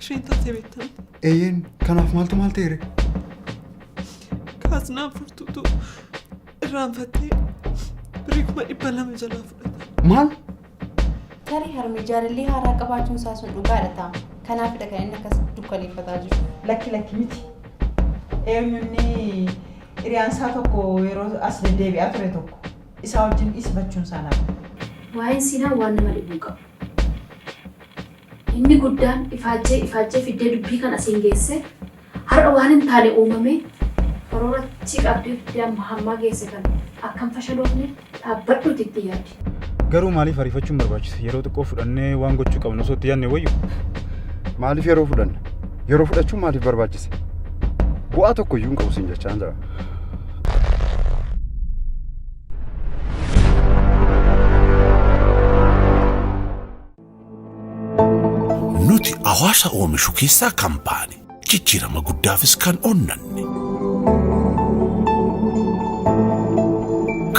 Isheen taatee beektan. Eeyyeen, kanaaf maaltu maal ta'eere? Kaaznaa furtuutu irraanfattee birrii 200,000 jalaa fudhatan. Maal? Tarii harmee jaalallee haaraa qabaachuun isaa sun dhugaadha ta'a. Kanaafidha kan inni akkas dukkaneeffataa jiru. Lakki lakki miti. Eenyunni hiriyaan isaa tokko yeroo as deddeebi'aa ture tokko isaa wajjin dhiisifachuun isaa naaf. Waa'een Siinaa waan nama dhibu hin qabu. Inni guddaan ifaajjee ifaajjee fiddee dubbii kana asiin geesse har'a waan hin taane uumamee karoora achi qabdee fiddee amma hammaa geesse kana akka hin fashaloofne dhaabbadhuuti itti yaadi. Garuu maaliif ariifachuun barbaachise? Yeroo xiqqoo fudhannee waan gochuu qabnu osoo itti yaadne wayyu. Maaliif yeroo fudhanna? Yeroo fudhachuun maaliif barbaachise? Bu'aa tokko iyyuu hin qabu siin jechaan jira. Nuti hawaasa oomishu keessaa kan baane jijjiirama guddaafis kan onnanne.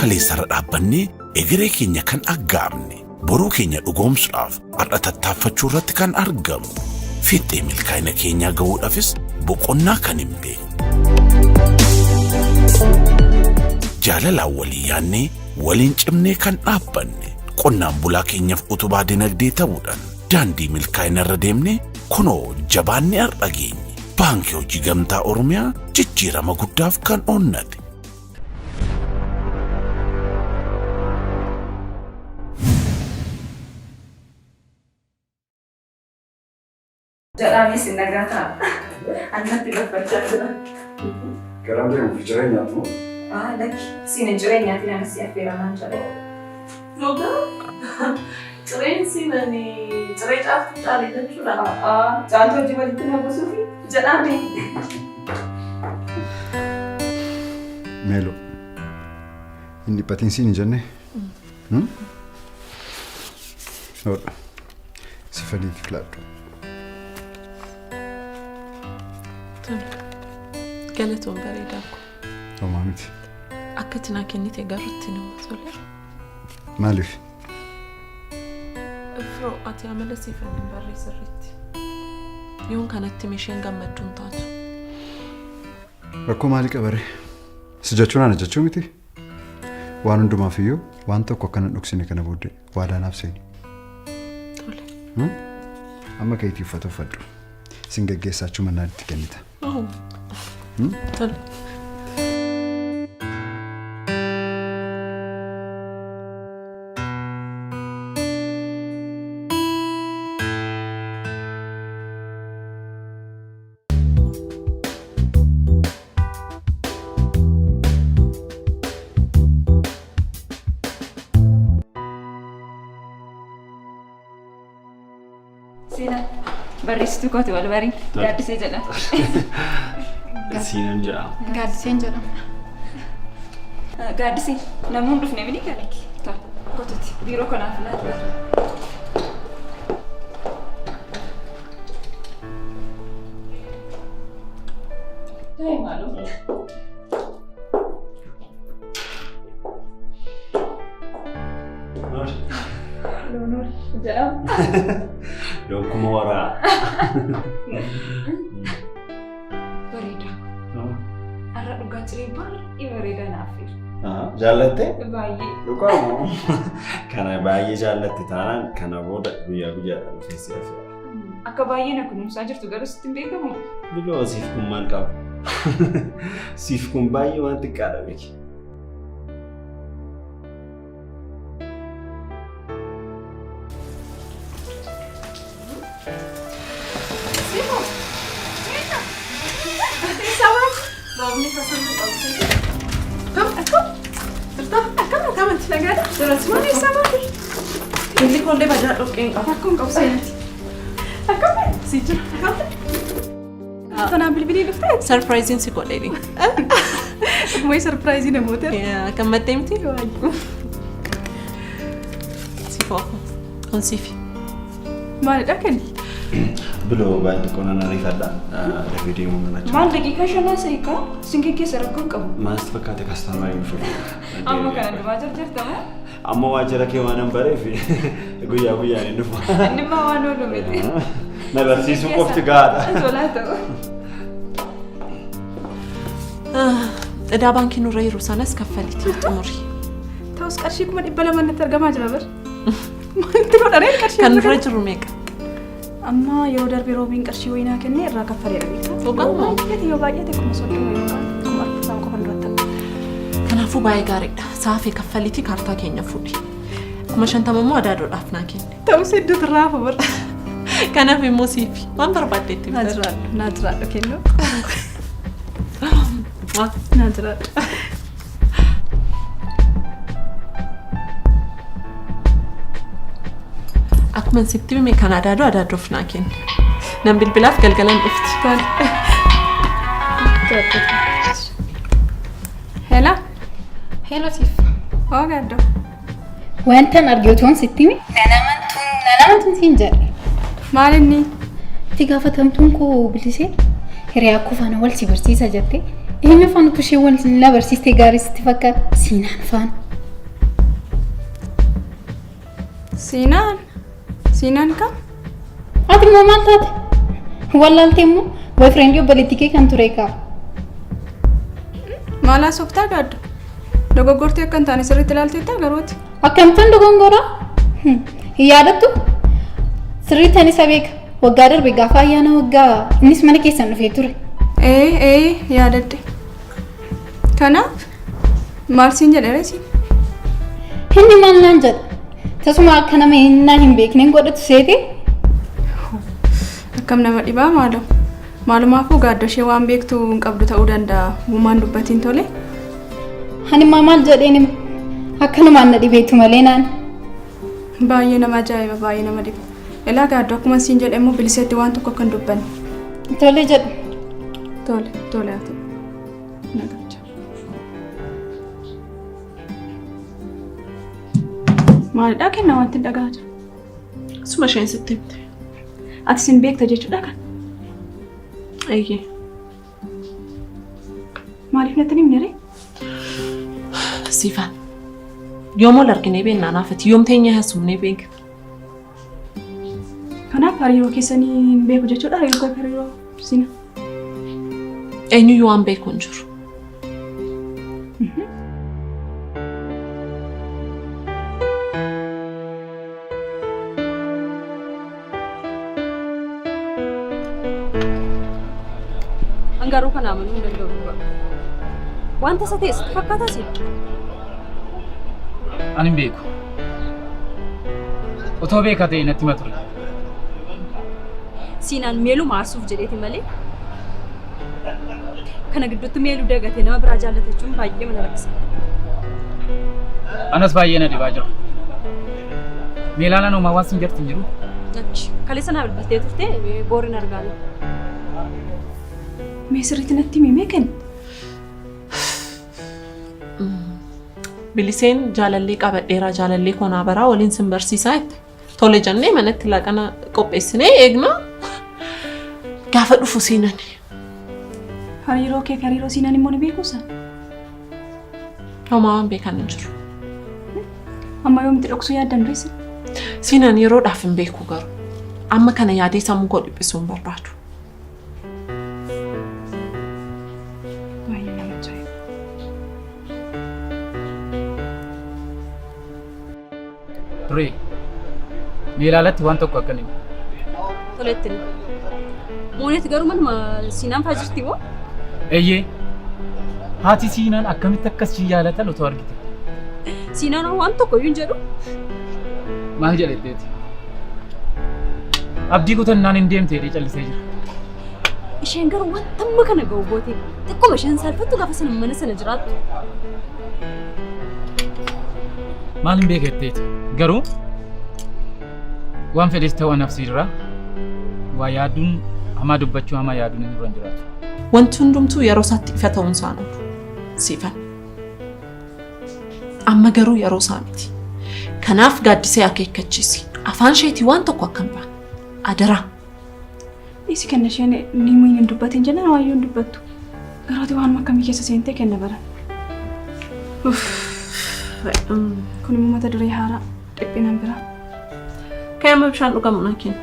Kaleessarra dhaabbannee egeree keenya kan aggaamne boruu keenya dhugoomsuudhaaf har'a tattaaffachuu irratti kan argamu. Fiixee milkaa'ina keenyaa gahuudhaafis boqonnaa kan hin beekne. Jaalalaan walii yaannee waliin cimnee kan dhaabbanne qonnaan bulaa keenyaaf utubaa dinagdee ta'uudhaan daandii milkaa'ina irra deemne kunoo jabaannee har'a geenye. Baankii Hojii Gamtaa Oromiyaa jijjiirama guddaaf kan onnate. Jedhaanis hin nagaa ta'a. Annatti gaffachaa jira. Garam deemuuf jireenyaatu moo? Ah, lakki. Siin hin jireenyaatiin anis si affeeramaan jedhe. Dhugaa? Cireen siin ani ciree caaftuu caalee jechuudha. Ah, caaltu hojii walitti na buusuufi jedhaani. Meeloo. Hin dhiphatiin siin hin jenne? Hodha. Si fedhiif filadhu. Tole. Galatoon bareedaa koo. Homaa miti. Akka ati naa kennite garuu itti nama tole. Maaliif? Firoo ati amala siif hin barree sirriitti. Yoon kanatti isheen gammaddu hin taatu. Rakkoo maalii qabaree? Si jechuun ana jechuu miti? Waan hundumaaf iyyuu waan tokko akka hin dhoksine kana booddee waadaa naaf seeni. Tole. Amma keetii uffata uffadhu. Sin geggeessaa achuma naan itti kennita. Tole. Seenaa barreessituu kooti wal barii. Gaaddisee jedhama. Siinan jedhama. Gaaddiseen jedhama. Gaaddisee namoonni dhufne mini galaki. Tole kotuti biiroo kanaaf laatu. Ta'e maaloo. Loonoor jedhama. Donkuma waraa. Bareeda. Har'a dhugaa ciree baay'ee bareedaa naaf firu. Jaallatte? Baay'ee. Dhugaamu. Kana baay'ee jaallatte taanaan kana booda guyyaa guyyaadhaan dhufee si affeera. Akka baay'ee na kunuunsaa jirtu garuu sitti hin beekamu. Biloo siif kun maal qaba? Siif kun baay'ee waan xiqqaadha beeki. Roobni hasan qabsiise. Kam akkam? Jirta akkam akkamatti nagaadha? Jira maal eessaa baate? Inni koollee badaa dhoqqeen qaba. Akkuma qabu seenati. Akkam Si jira akkam? Tanaan bilbilii dhuftee? Sarpiraayiziin si godheeni. Wayi sarpiraayizii namoota. Gammaddee miti? Si foofu. Kun siifi. Maalidha kenni? Biloo baay'ee xiqqoo nan ariifadha. Dafee deemuu nan achi. Maal daqiiqaa shanaa seekaa? Sin geggeessa rakkoo hin qabu. Maal sitti fakkaate kastaamarii dhufe? Amma kana duraa jarjartama. Amma waajjira kee waan hin bareef guyyaa guyyaan hin dhufa. Inni immoo waan oolu miti. Na barsiisuu qofti gahaadha. Tolaa ta'u. Idaa baankii nurra jiru sanas kaffalitii xumuri. Ta'us qarshii 200,000 natti argamaa jira bar. Maalitti godhareen qarshii Kan nurra jiru meeqa? Amma yeroo darbe roobiin qarshii wayinaa kennee irraa kaffaleera beektaa. Dhugaa moo? Baay'ate yoo baay'ate 30,000 yookaan 40,000 qofa nurratti hafa. Kanaafuu baay'ee gaariidha. Saafee kaffalitii kaartaa keenya fuudhi. 50,000 immoo adaadoodhaaf naa kenni. Ta'us hedduutu irraa hafa bar. Kanaaf immoo siifi waan barbaadde itti Naa bitadhu. jiraadhu naa jiraadhu kennuu. Waa. Naa jiraadhu. Akkuma sitti hime kan adaadoo adaadoof naa kenni. Nan bilbilaaf galgalan dhufti. Hello. Hello siif. Oo gaaddoo. Wantan arge utuun sitti hime nan amantuun nan amantuun siin jedhe. Maal inni? Itti gaafatamtuun koo bilisee hiriyaa koo faana wal si barsiisa jette. Eenyu faana utuu ishee wal na barsiistee gaarii sitti fakkaata? Siinaan faana. Siinaan? Siinaan kam? Ati immoo maal taate? Wallaalte immoo boyfriendii obboleettii kee kan ture kaa. Maal haasoftaa gaaddu? Dogoggortee akka hin taane sirriitti ilaalteettaa garuuti. Akkamittan dogongoraa? Hin yaadattu? Sirriittan isa beeka. Waggaa darbe gaafa ayyaana waggaa innis mana keessan dhufee ture. Ee ee yaadadhe. Kanaaf maal siin jedhe ree siin? Inni maal naan jedha? Tasuma akka nama innaa hin beekneen godhatu seete? Akkam nama dhibaa maaloo. Maalumaafuu gaaddoo ishee waan beektu hin qabdu ta'uu danda'a. Uumaan dubbatiin tole. Ani immoo maal jedheen hima? Akkanumaan na dhibeetu malee naan. Baay'ee nama ajaa'iba baay'ee nama dhiba. Ilaa gaaddoo akkuma siin jedhe immoo biliseetti waan tokko akka hin dubbanne. Tole jedhu. Tole tole haa ta'u. Nagacha. Maalidhaa kenna wanti hin dhagahaa jiru? Suma isheen sitti himte. Ati sin beekta jechuudha kan? Eeyyee. Maaliif natti hin himne ree? Siifan. Yoom wal arginee beeknaa naafati? Yoom teenyee haasofnee beekna? Kanaaf hariiroo keessanii hin beeku jechuudha hariiroo koo fi hariiroo sina. Eenyuyyuu waan beeku hin jiru. An garuu kana amanuu hin danda'u dhugaa. Wanta isa ta'e sitti fakkaataa si? Ani hin beeku. Otoo beekaa ta'e natti hima ture. Siinaan meeluma aarsuuf jedheeti malee kana gidduutti meeluu dagatee nama biraa jaallata jechuun baay'ee mana rakkisa. Anas baay'ee na dhibaa jira. Meelaalaan homaa waan sin jirtu hin jiru. Achi kaleessa naa bilbiltee turte booriin argaane. Mee sirriitti natti himi mee kenni. Biliseen jaalallee qabadheeraa jaalallee koo naa baraa waliin sin barsiisaa jette. Tole jennee manatti laaqana qopheessinee eegna. Gaafa dhufu siinan. Hariiroo kee fi hariiroo siinan immoo ni beekuu isaan? Homaa waan beekan hin jiru. Amma yoomitti dhoksuu yaaddan reessa? Siinan yeroodhaaf hin beeku garuu. Amma kana yaadee sammuu koo dhiphisuu hin barbaadu. Baay'ee nama ajaa'iba. Duree meelaalatti waan tokko akka inni Toletti. Mooneet garuu manuma siinaan fa'aa jirti moo? Eeyyee haati siinaan akkamitti akkas si jaalatan otoo argite. Siinaan hoo waan tokko iyyuu hin jedhu. Maal jedha jetteeti? Abdii kutannaan hin deemte jedhee callisee jira. Isheen garuu wanta amma kana ga'u goote xiqquma isheen saalfattu gaafa sana mana sana jiraattu. Maal hin beeka jetteeti? Garuu waan fedhes ta'u anaaf siirraa waa yaaduun hamaa dubbachuu hamaa yaaduun inni irra hin jiraatu. Wanti hundumtuu yeroo isaatti ifa ta'uun isaa hin oolu. Siifan. Amma garuu yeroo isaa miti. Kanaaf gaaddisee akeekkachiisi. Afaan isheetii waan tokko akka hin baane. Adaraa. Dhiisi kenna isheen ni muyin hin dubbatin jennaan waayyuu hin dubbattu. Garuu ati waanuma akkamii keessa seentee kenna baran. Kun immoo mata duree haaraa dhiphinan biraa. Ka'ee amma bishaan dhugamu naa kenni.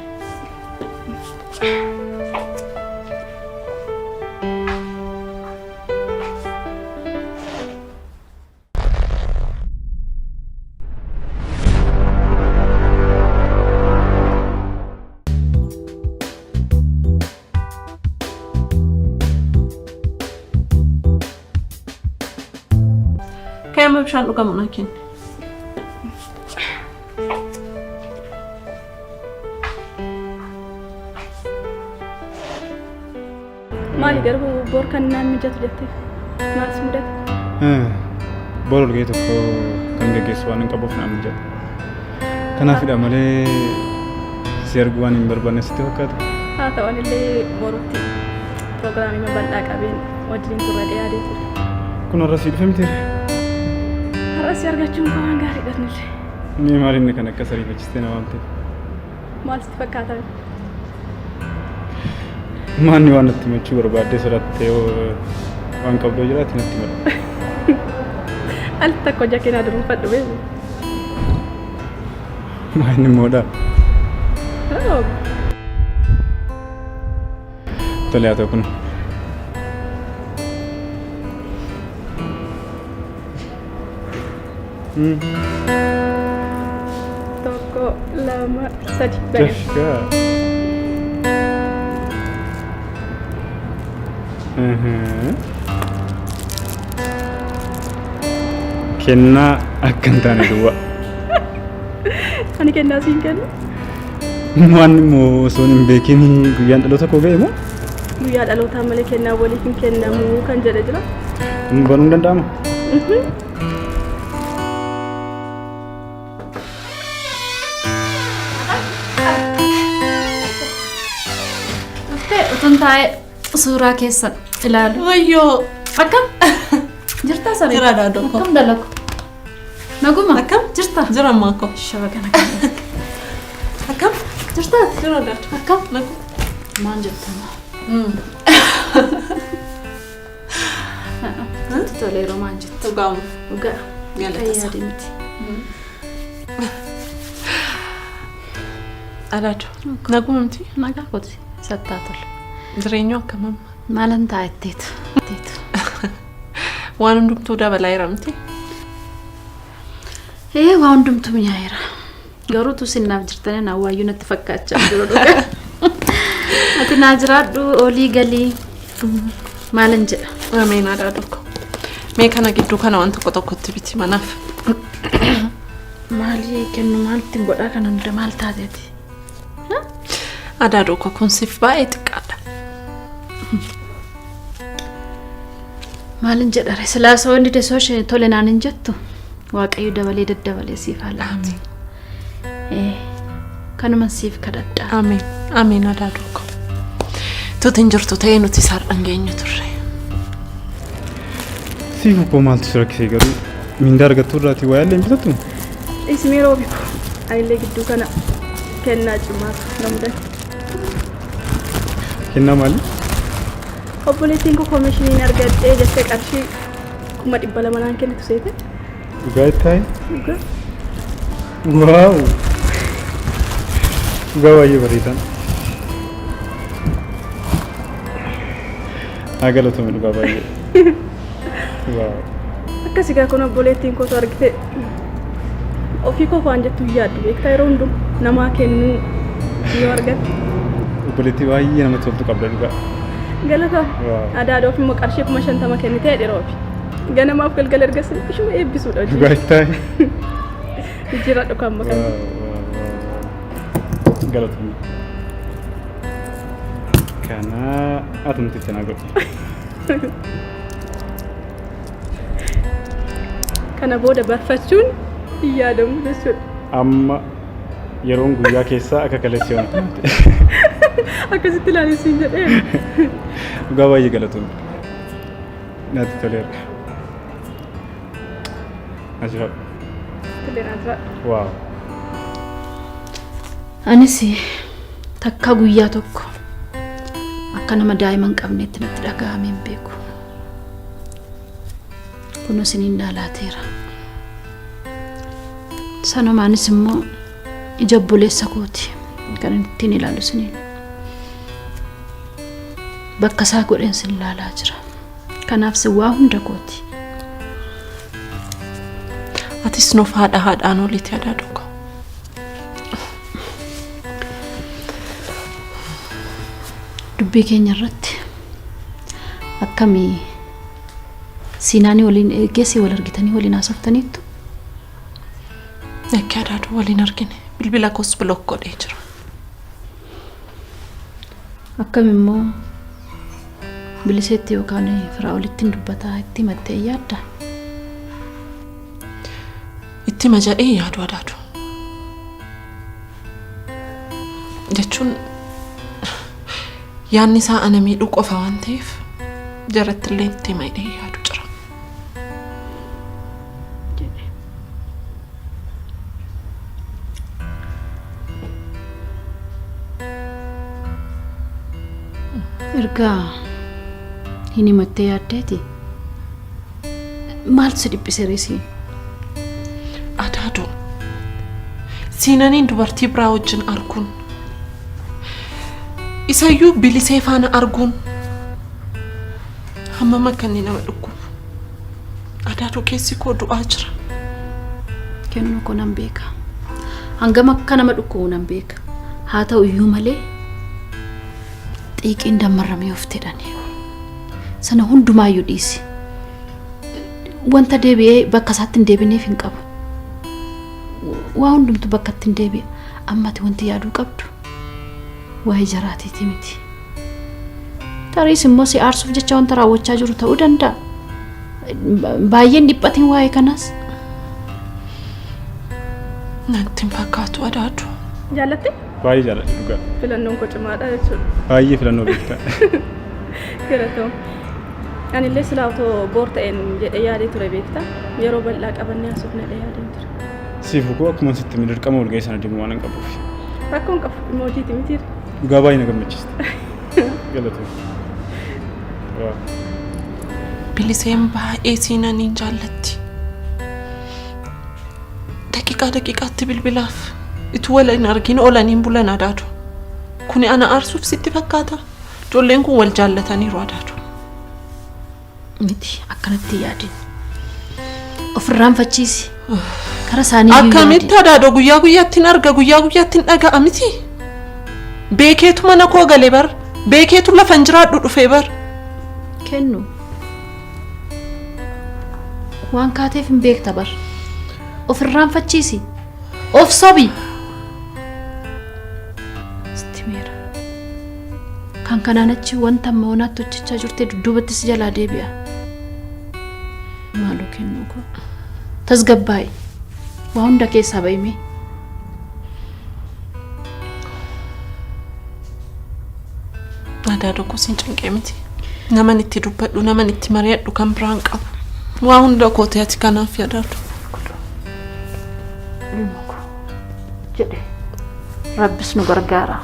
Ka'ee amma bishaan dhugamu naa kenni. Maali garuu bor kan naan mijatu jettee maal si mudate? Bor ol ga'ii tokko kan geggeessu waan hin qabuuf naan mijata. Kanaafidha malee si arguu waan hin barbaanne sitti fakkaata. Haa ta'u anillee borutti piroogiraamii bal'aa qabeen wajjin turre yaadee ture. Kun har'a si dhufe miti. Har'a si argachuun koo waan gaariidha nillee. Mee maal inni kan akkas ariifachistee na waamte? Maal sitti fakkaata? Maanni waan natti himachuu barbaaddee sodaattee waan qabdu yoo jiraate natti himadhu. Al takka hojii kee naa duruunfadhu beeku. Maanni immoodha. Tole haa ta'u kun. Tokko, lama, sadi. Bane. Jashkaa. Kennaa akka hin taane duwwaa. Ani kennaa siin kennu. Waan immoo osoo hin beekin guyyaan dhaloota koo ga'e moo? Guyyaa dhalootaa malee kennaa waliif hin kennamu kan jedhe jira. Banuun danda'ama? Dhuftee utuun taa'ee suuraa keessan ilaalu. Wayyoo. Akkam? Jirtaa saree? Jira daadoo koo. Akkam dalagu? Naguma? Akkam? Jirta? Jira ammaa koo. Shaba kana kana. Akkam? Jirtaati? Jira daadoo. Akkam? Naguma. Maal jettama? Natti toleeroo maal jetta? Dhugaamu. Dhugaa. Galata isaa. Yaadi miti. Adaadoo. Naguma miti? Nagaa kooti. Sattaa tola. Jireenyu akkam amma? Maalan ta'a jetteetu. Jetteetu. Waan hundumtuu dabalaa jira miti? Ee waa hundumtuu mi'aayeera. Garuu tu sinnaaf jirtanii na waayyuu natti fakkaachaa jiru dhugaa. Ati naa jiraadhu olii galii maalan jedha. Ameen adaadoo koo. Mee kana gidduu kana waan tokko tokkotti biti manaaf. Maali kennu maaltti godhaa kana hunda maal taateeti? Adaadoo koo kun siif baay'ee xiqqaadha. Maalin jedha ree silaa osoo inni desoo ishee tole naan hin jettu waaqayyo dabalee daddabalee siif haa laatu. Ee, Kanuman siif kadhadha. Ameen. Ameen adaadoo koo. Tutin jirtu ta'ee nuti sar'an geenyu turre. Siif koo maaltu si rakkisee garuu mindaa argattuu irraatii waa yaallee hin bitattu? Ismee roobi koo. Anillee gidduu kana kennaa cimaatu na mudate. Kennaa maali? Obboleettiin koo koomishiniin argadhee jettee qarshii 200,000 naan kennitu seete. Dhugaa itti taa'i? Dhugaa. Waaw! Dhugaa baay'ee bareedaa. Haa galatoomi dhugaa baay'ee. Waaw! Akkas egaa kun obboleettiin kootu argite ofii koof waan jettu hin yaaddu beektaa yeroo hundumaa namaa kennuu yoo argatte. Obboleettii baay'ee namatti toltu qabda dhugaa. Galata Waaw. adaadoof immoo qarshii 50,000 kennitee dhiroofi. Ganamaaf galgala erga ishuma eebbisuudha hojii. Dhugaa itti taa'i. Jijjiirradhu kan amma kana. Waaw, waaw, waaw. Galatoomi. Kana atumti itti naa godhi. Kana booda barfachuun hin yaadamu jechuudha. Amma yeroon guyyaa keessaa akka kaleessi yoona taate. Akkasitti ilaalee siin jedhee. Dhugaa baay'ee galatoomi. Natti toleera. Ajiraadhu. Tolee naa jiraadhu. Waaw. Anis takka guyyaa tokko akka nama daa'ima hin qabneetti natti dhaga'amee hin beeku. Kun isiniin naa laateera. Sanumaanis immoo ija obboleessa kooti kan ittiin ilaalu isiniin. Bakka isaa godheen sin laalaa jira. Kanaaf sin waa hunda kooti. Atis nuuf haadha haadhaan oliiti adaaduu koo. Dubbii keenya irratti akkamii Siinaanii waliin geessii wal argitanii waliin haasoftaniittu? Akka adaaduu waliin argine bilbila koos block godhee jira. Akkam immoo biliseetti yookaan Firaa'olitti hin dubbataa itti himattee yaadda? Itti hima jedhee yaadu adaadu. Jechuun yaadni isaa ana miidhuu qofa waan ta'eef jaratti illee itti hima jedhee yaadu jira. Erga hin himattee yaaddeeti maaltu si dhiphise ree siin? Adaadoo. Siinaniin dubartii biraa wajjin arguun. Isayyuu bilisee faana arguun. Hammam akka inni nama dhukkubu. Adaadoo keessi koo du'aa jira. Kennuu koo nan beeka. Hangam akka nama dhukkubu nan beeka. Haa ta'u iyyuu malee xiiqiin dammarramee of jedhani. Sana hundumaayyuu dhiisi. Wanta deebi'ee bakka isaatti hin deebineef hin qabu. Waa hundumtu bakka itti hin deebi'a. Amma ati wanti yaaduu qabdu waa'ee jaraatiiti miti. Tariis immoo si aarsuuf jecha wanta raawwachaa jiru ta'uu danda'a. Baay'een dhiphatiin waa'ee kanaas. Natti hin fakkaatu adaadu. Jaallatte? Baay'ee jaalladhe dhugaa. Filannoon koo cimaadha jechuudha. Baay'ee filannoo beekta. Galatoom. Anillee silaa otoo boor ta'een jedhee yaadee ture beekta. Yeroo bal'aa qabannee haasofna jedhee yaadeen ture. Siif koo akkuma sitti hime dirqama walga'ii sana deemuu waan hin qabuuf. Rakkoon qabu dhimma hojiiti mitiire. Dhugaa baay'ee na gammachiiste. Galatoom. Waa. Biliseen baay'ee siinaniin jaallatti. Daqiiqaa daqiiqaatti bilbilaaf. Ituu wal hin argin oolaniin bulan adaadu. Kuni ana aarsuuf sitti fakkaata? Ijoolleen kun wal jaallataniiru adaadu. Miti akkanatti yaadin. Ofirraanfachiisi. Kara isaanii iyyuu Akkamitti yaadin. adaadoo guyyaa guyyaatti hin arga guyyaa guyyaatti hin dhaga'a miti. Beekeetu mana koo gale bar. Beekeetu lafa hin jiraadhu dhufee bar. Kennu. Waan kaateef hin beekta bar. Ofirraanfachiisi. Of sobi. Sitti meera. Kan kanaan achi wanta amma honaatti hojjechaa jirte dudduubatti si jalaa deebi'a. Maaloo kennuu koo. Tasgabbaa'i. Waa hunda keessaa ba'imee. Adaadoo koo sin cinqee miti. Naman itti dubbadhu, naman itti mari'adhu kan biraan qabu. Waa hunda kooti ati kanaaf adaadoo. Ilma koo jedhe Rabbis nu gargaara.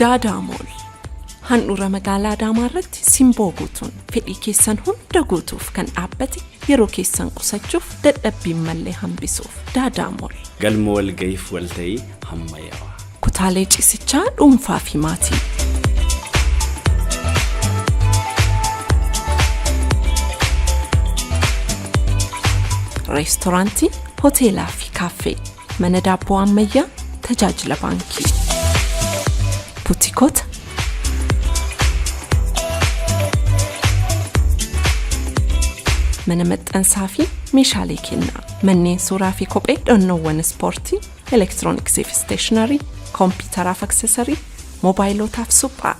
Daadaa Mool handhuura magaalaa Adaamaa irratti simboo guutuun fedhii keessan hunda guutuuf kan dhaabbate yeroo keessan qusachuuf dadhabbiin mallee hambisuuf Daadaa Mool. Galma walga'iif walta'ii hammayyaawaa. Kutaalee ciisichaa dhuunfaa fi maatii. Reestoraantii, hoteelaa fi kaaffee, mana daabboo ammayyaa, tajaajila baankii. Butikoota, mana maxxansaa fi meeshaalee kennaa, manneen suuraa fi kophee, dhonnoowwan ispoortii, elektirooniksii fi isteeshinarii, kompiitaraaf aksesarii, moobaayilotaaf suphaa,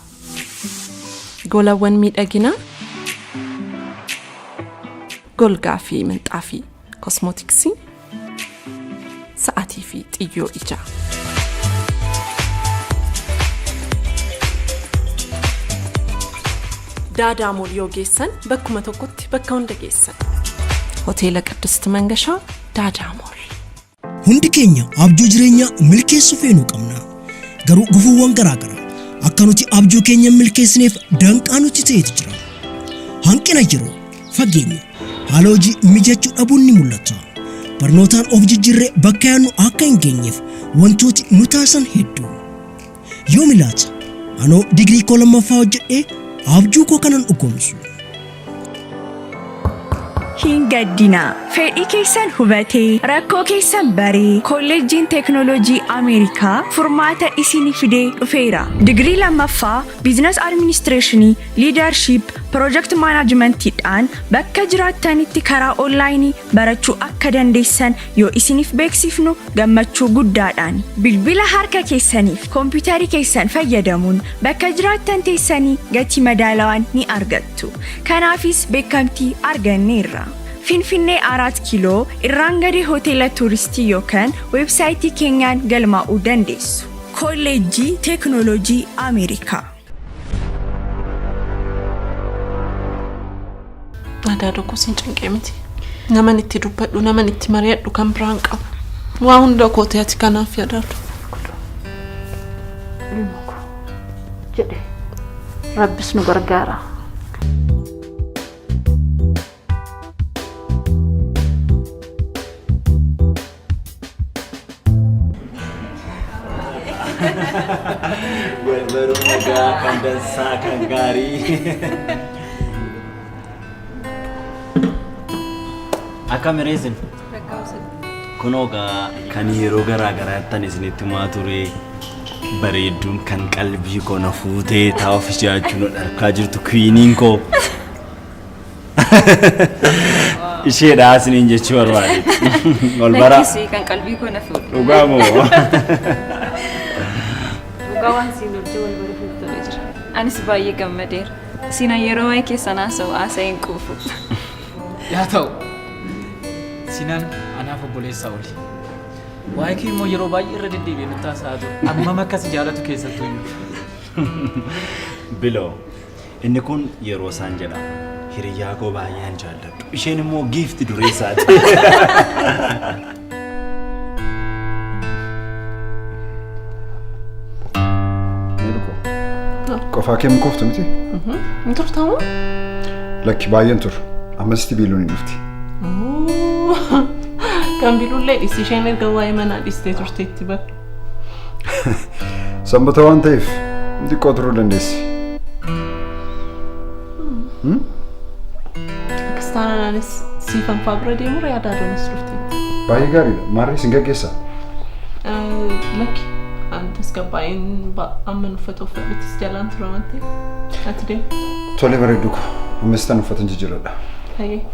golawwan miidhaginaa, golgaa fi minxaafii, kosmootiksii, sa'atii fi xiyyoo ijaa. Daadaa Mool yoo geessan bakkuma tokkotti bakka hunda geessan. Hoteela Qiddist Mangashaa Daadaa Mool. Hundi keenya abjuu jireenyaa milkeessuu feenuu qabna. Garuu gufuuwwan garaa garaa akka nuti abjuu keenya hin milkeessineef danqaa nutti ta'etu jira. Hanqina yeroo, fageenya, Haala hojii mijachuu dhabuun ni mul'ata. Barnootaan of jijjiirree bakka yaadnu akka hin geenyeef wantooti nu taasisan hedduu. Yoomi laata anoo digirii koo lammaffaa hojjedhee abjuu koo kanan dhugoomsu? Hin gaddinaa. Fedhii keessan hubatee, rakkoo keessan baree, Kolleejjiin Teeknooloojii Ameerikaa furmaata isinii fidee dhufeera. Digirii lammaffaa Business Administration, Leadership, Project Management dhaan bakka jiraattanitti karaa onlaayinii barachuu akka dandeessan yoo isiniif beeksifnu gammachuu guddaadhaan. Bilbila harka keessaniif kompiitarii keessan fayyadamuun bakka jiraattan teessanii gatii madaalawaan ni argattu. Kanaafis beekamtii arganneerra. Finfinnee Araat Kiiloo irraan gadi hoteela tuuristii yookaan weebsaayitii keenyaan galmaa'uu dandeessu. Kolleejjii Teeknooloojii Ameerikaa. Adaadoo koo siin cinqee miti. Naman itti dubbadhu, naman itti mari'adhu kan biraan qabu. Waa hunda kooti ati kanaaf yadaadu. Ilma koo jedhe Rabbis nu gargaara. Walbaruu nagaa kan dansaa kan gaarii. Akkam reesin? Kunoo gaa kan yeroo garaa garaattan isinitti himaa ture bareedduun kan qalbii koo na fuutee taa'uuf jiraachuu na dharkaa jirtu kwiiniin koo. Isheedha isiniin jechuu barbaade. Ol baraa. Lakkisi kan qalbii koo na fuudhe. Dhugaa moo? Dhugaa waan siin hojii wal baruuf tolee jira. Anis baay'ee gammadeera. Sinan yeroo waa'ee keessan haasa'u haasa'ee hin quufu. Yaa ta'u Sinan anaaf obboleessaa oli. Waa'ee kee immoo yeroo baay'ee irra deddeebi'ee nutti haasa'aa ture. Ammam akka si jaalatu keessattuu iyyuu. Biloo inni kun yeroo isaan jedha. Hiriyyaa koo baay'een jaalladhu. Isheen immoo giifti dureessaati. Qofaa kee mukooftu miti? Hin turtamu? Lakki baay'een turu. Ammasitti biiluun hin dhufti. Kan biilullee dhisi isheen erga waa'ee manaa dhistee turteetti bara. Sanbata waan ta'eef xiqqoo turuu dandeessi. Akkas taanaan anis siifan fa'aa bira deemuu yaadaa doonis dhufte. Baay'ee gaariidha. Maarree isin gaggeessaa? Lakki an tasgabbaa'een amman uffata uffadhuttis jalaan tura waan ta'eef ati deemi. Tole bareedduu koo. Ammas tan uffatan jijjiiradha. Hayyee.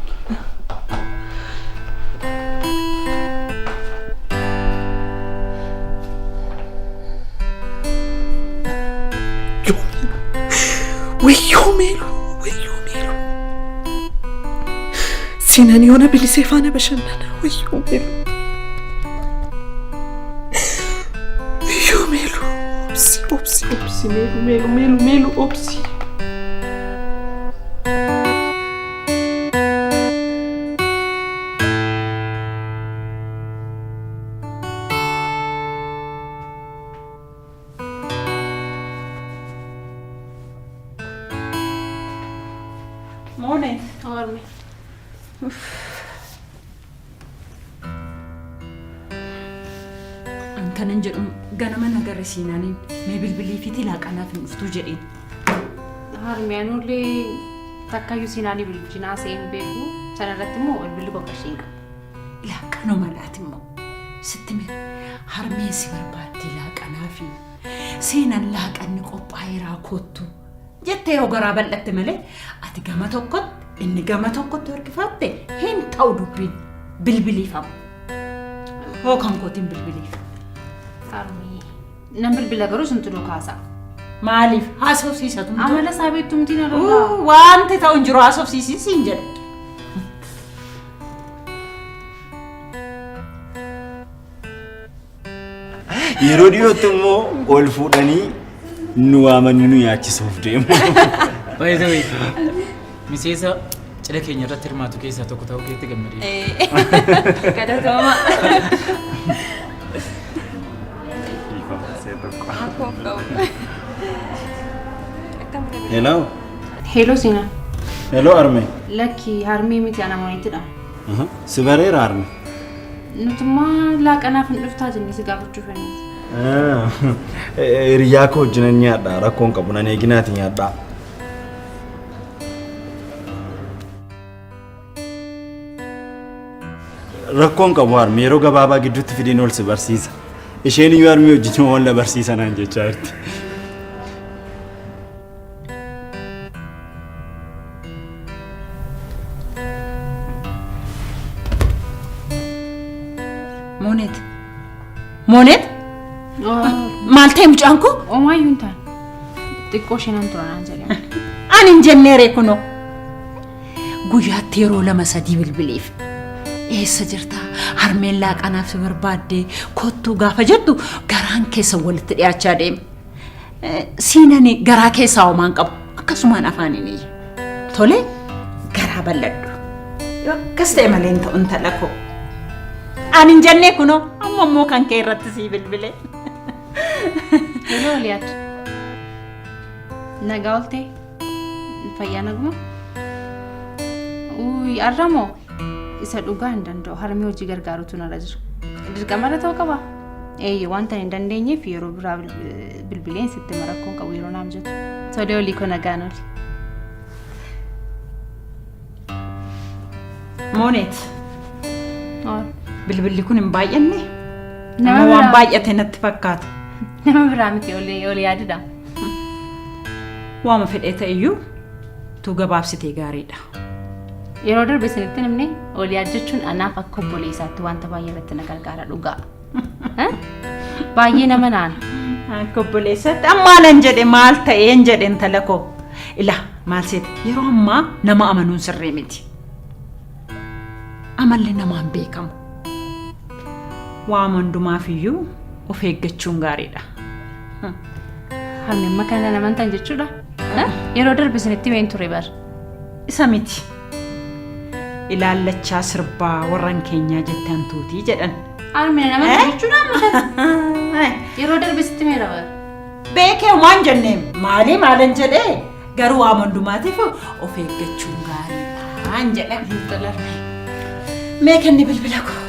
Wayyoo meeluu, wayyoo meeluu. Siinan yoona bilisee faana bashannana. Wayyoo meeluu. Wayyoo meeluu. Obsi, obsi, obsi meeluu, meeluu, meeluu, meeluu, obsi. Moone. Harme. An kanan jedhu ganama nagarre siinaaniin mee bilbilii fi laaqanaaf hin dhuftuu jedheen. Harme anullee takkayyuu siinaanii bilbilchinaa haasa'ee hin beeku. Sana irratti immoo bilbilli koo qarshii hin qabu. Laaqanuma laati immoo sitti mira harmeen si barbaaddi laaqanaa fi seenan laaqanni qophaa'eeraa kottu jettee yoo garaa bal'atte malee ati gama tokkotti inni gama tokkotti harkifatte hin ta'u dubbiin bilbiliifamu. Hoo kan kootiin bilbiliif. Harmee nan bilbila garuu isintu duukaa Maaliif haasofsiisatu? Amala isaa beektumtiin argaa. Wanti ta'u hin jiru haasofsiisiin siin jedha. Yeroo dhiyootti immoo ol fuudhanii nu waamanii nu nyaachisuuf deemu. By the way, miseensa cidha keenya irratti hirmaatu keessaa tokko ta'uu keetti gammadee. Galatooma. Hello. Hello Sina. Hello Arme. Lakki harmee miti ana moonittidha. Si bareera harme. Nutummaa laaqanaaf hin dhuftaa jennee si gaafachuu fenneeti. Hiriyaa koo wajjinan nyaadha rakkoon qabu nan eeginaati nyaadhaa. Rakkoon qabu harme yeroo gabaabaa gidduutti fideen ol si barsiisa. Isheen iyyuu harmee wajjin wal na barsiisa naan jechaa jirti. Moonet. Moonet? Maal ta'e mucaan koo? Omaayyuu hin taane. Xiqqoo ishee nan tura naan jedhe. Ani hin jenneere kunoo. Guyyaatti yeroo lama sadii bilbileef. Eessa jirta? Harmeen laaqanaaf si barbaadde kottuu gaafa jettu garaan keessa walitti dhiyaachaa deema. Siinani garaa keessaa homaa hin qabu. Akkasumaan afaaniin iyya. Tole garaa bal'adhu. Yoo akkas ta'e malee hin ta'u intala koo. Ani hin jennee kunoo amma immoo kan kee irratti sii bilbile. Hello Liyaad. Nagaa ooltee? Fayyaa naguma? Uy, har'a moo? Isa dhugaa hin danda'u. Harmee hojii gargaarutu narra jira. Dirqama irra ta'uu qaba. Eeyyee wanta hin dandeenyeef yeroo biraa bilbileen sitti hima rakkoon qabu yeroo naaf jettu. Tolee olii koo nagaan oli. Mooneet. Bilbilli kun hin baay'anne? Nama Amma waan biraa- baay'ate natti fakkaata. Nama biraa miti olii olii yaadidha. Waama fedhee ta'eyyuu utuu gabaabsitee gaariidha. Yeroo darbe isinitti hin himne olii yaaddachuun anaaf akka obboleessaatti wanta baay'ee irratti na gargaara dhugaa. Baay'ee nama naan. Akka obboleessatti ammaa nan jedhe maal ta'een jedhe intala koo. Ilaa maal seete yeroo ammaa nama amanuun sirrii miti. Amalli namaan beekamu. Waama hundumaaf iyyuu of eeggachuun gaariidha. Harmi amma kana naman tan jechuudha. Yeroo darbe isinitti himeen ture bar. Isa miti. Ilaallachaa sirbaa warran keenyaa jette hantuutii jedhan. Harmi nama jechuudha amma kana. Yeroo darbe sitti himeera bar. Beekee homaa hin jenneem. Maalii maalan jedhee garuu waan hundumaatiif of eeggachuun gaariidha hin jedhan. Mee kenni bilbila koo.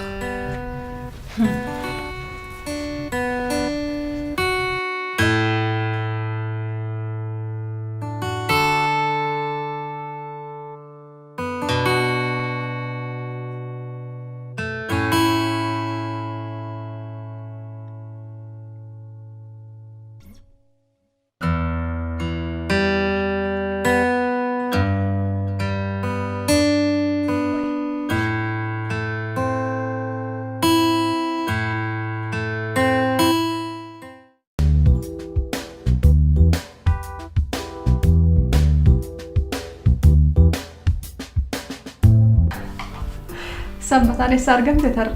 Sanbataan eessa argamte tarra?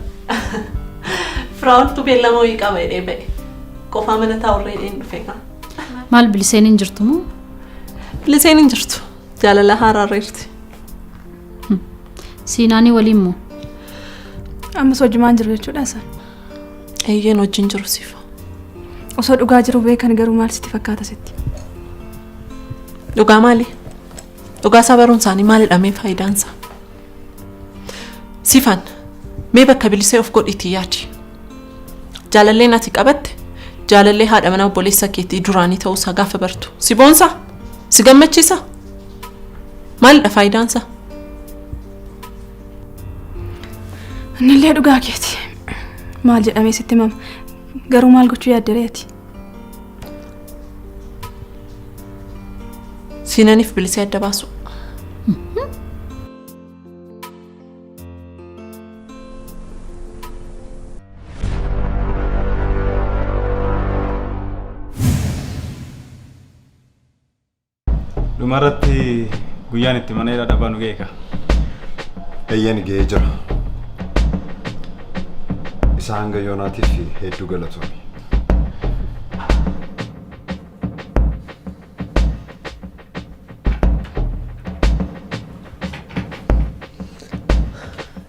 Firaa'oltu beellama wayii qaba jedhee ba'e. Qofaa mana taa'urra jedheen dhufe kaa. Maal biliseen hin jirtu moo? Biliseen hin jirtu. Jaalala haaraarra jirti. Siinaanii waliin moo? Ammas hojimaan jiru jechuudha isaan. Eeyyeen wajjin jiru sifa. Osoo dhugaa jiru beekan garuu maal sitti fakkaata sitti? Dhugaa maali? Dhugaa isaa baruun isaanii maalidha mee faayidaan isaa? Sifan mee bakka bilisee of godhiitii yaadi. Jaalalleen ati qabatte jaalallee haadha manaa obboleessa keetii duraanii ta'uusaa gaafa bartu si boonsaa? Si gammachiisa? Maalidha faayidaan isaa? Innillee dhugaa keeti. Maal jedhamee sitti himama? Garuu maal gochuu yaadde ati? Siinaniif bilisee adda baasu. Dhumarratti guyyaan itti mana hidhaa dhabaa nu ga'e kaa. Eeyyeen ga'ee jira. Isa hanga yoonaatiif hedduu galatoomi.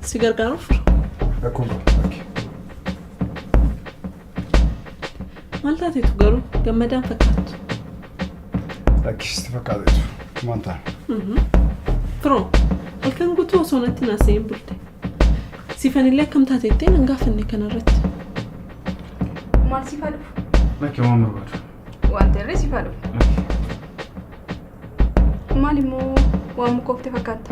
Si gargaaruuf Rakkoon qabu. Lakki. Maal taateetu garuu gammadaan fakkaattu. Lakki sitti fakkaateetu. Waan taane. Firoo Halkan guutuu osoo natti hin haasa'in bulte. Siifanillee akkam taate jettee nan gaafanne kanarratti. Maal siif haa dhufu? Lakki waan barbaadu. Wanta irree siif haa dhufu. Maal immoo waan mukoofte fakkaatta?